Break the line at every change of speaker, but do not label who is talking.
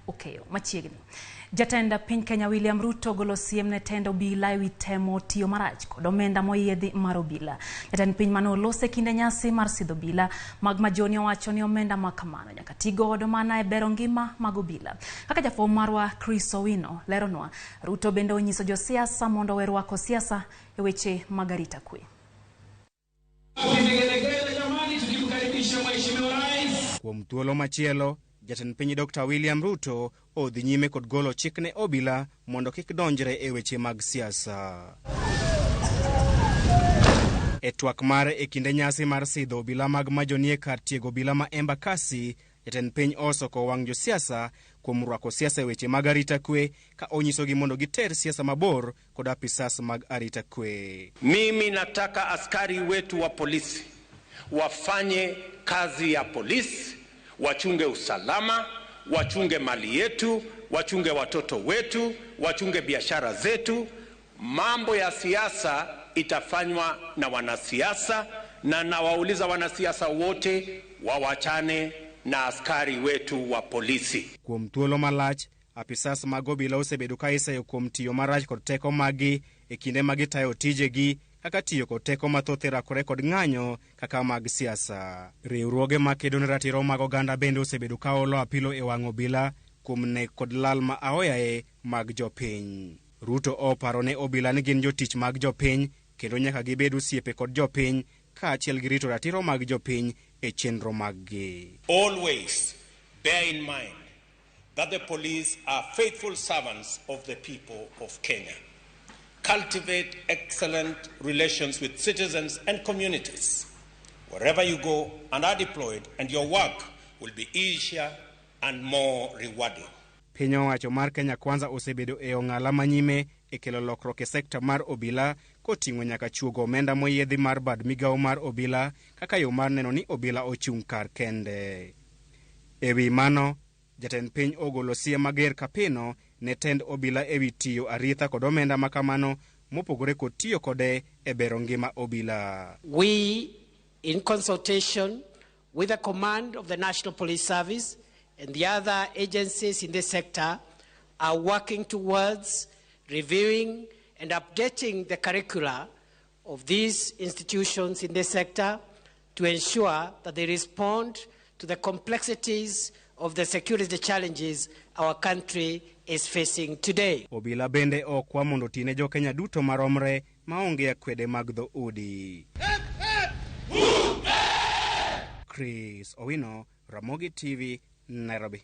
Okeyo machiegni. Jatend piny Kenya William Ruto golo siem ne tend obila ewi temo tiyo marach kod omenda moyiedhi mar obila. Jatend piny mane olose kinde nyasi mar sidho obila mag Majoni owacho ni omenda ma kamano nyaka ti godo mana e bero ngima mag obila. Kaka jafwambo marwa Chris Owino leronwa, Ruto bende onyiso josiasa mondo owe rwako siasa e weche mag arita kwe.
Kuom thuolo machielo, jatend piny Dr. William Ruto odhi nyime kod golo chik ne obila mondo kik donjre e weche mag siasa. E twak mare e kinde nyasi mar sidho obila mag Majonie kar tiego obila ma Embakasi, jatend piny osoko wang' josiasa kuom rwako siasa e weche mag arita kwe ka onyisogi mondo giter siasa mabor kod apisas mag arita kwe.
Mimi nataka askari wetu wa polisi wafanye kazi ya polisi, wachunge usalama, wachunge mali yetu, wachunge watoto wetu, wachunge biashara zetu. Mambo ya siasa itafanywa na wanasiasa, na nawauliza wanasiasa wote wawachane na askari wetu wa polisi.
Kuom thuolo malach, apisas mag obila osebedo ka iseyo kuom tiyo marach kod teko maggi e kinde ma gitayo tijegi kaka tiyo kod teko mathoth e rakore kod ng'anyo kaka mag siasa. Riwruoge makedo ne ratiro mag oganda bende osebedo ka olo apilo e wang' obila kuom nek kod lal ma aoyaye mag jopiny. Ruto oparo ne obila ni gin jotich mag jopiny kendo nyaka gibed osiepe kod jopiny kaachiel gi rito ratiro mag jopiny e chenro maggi.
Always bear in mind that the police are faithful servants of the people of Kenya. Cultivate excellent relations with citizens and communities wherever you go and are deployed, and your work will be easier and more rewarding.
Piny owacho mar Kenya Kwanza osebedo e ong'ala manyime e kelo lokruok e sekta mar obila koting'o nyaka chuogo omenda moyiedhi mar bad migawo mar obila kaka yo mar neno ni obila ochung' kar kende. E wi mano, jatend piny ogolo siem mager kapino ne tend obila ewi tiyo aritha kod omenda makamano mopogore kod tiyo kode e bero ngima obila.
We, in consultation with the command of the National Police Service and the other agencies in this sector, are working towards reviewing and updating the curricula of these institutions in this sector to ensure that they respond to the complexities of the security challenges our country is facing today.
Obila bende okwa mondo otine jo-Kenya duto maromre maonge akwede mag dhoudi. Chris Owino, Ramogi TV, Nairobi.